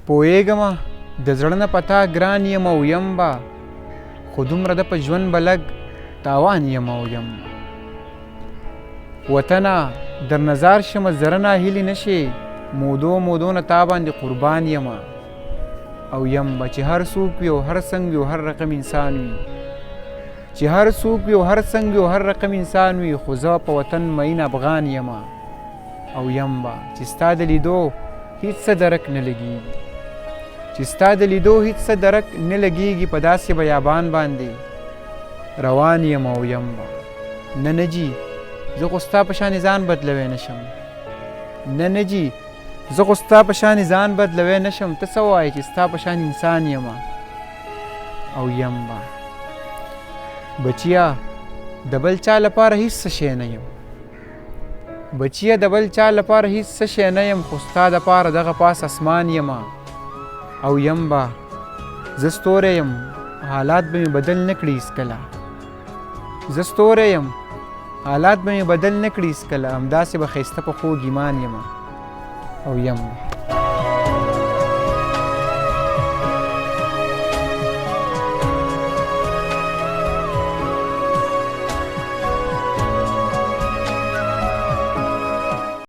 پوهېږمه د زړه نه په تا ګران یم او یم به، خو دومره د په ژوند به لږ تاوان یم او یم به. وطنه درنه ځار شمه زره ناهیلې نه شې، مودو مودو نه تا باندې قربان یمه او یم به. چې هر څوک وي او هر څنګه وي او هر رقم انسان وي، چې هر څوک وي او هر څنګه وي او هر رقم انسان وي، خو زه په وطن مئین افغان یمه او یم به. چې ستا د لیدو هیڅ څه درک نه لګیږي، چې ستا د لیدو هیڅ څه درک نه لګیږي، په داسې بیابان باندې روان یم او یم به. نه نه جي، زه خو ستا په شانې ځان بدلوی نه شم. نه نه جي، زه خو ستا په شانې ځان بدلوی نه شم، ته څه وایې چې ستا په شان انسان یم او یم به. بچیه د بل چا لپاره هیڅ څه شی نه یم، بچیه د بل چا لپاره هیڅ څه شی نه یم، خو ستا دپاره دغه پاس اسمان یم او یم به. زه ستوری یم، حالات به مې بدل نه کړي هیڅکله. زه ستوری یم، حالات به مې بدل نه کړي هیڅکله، همداسې به ښایسته په خوږ ایمان یم او یم به.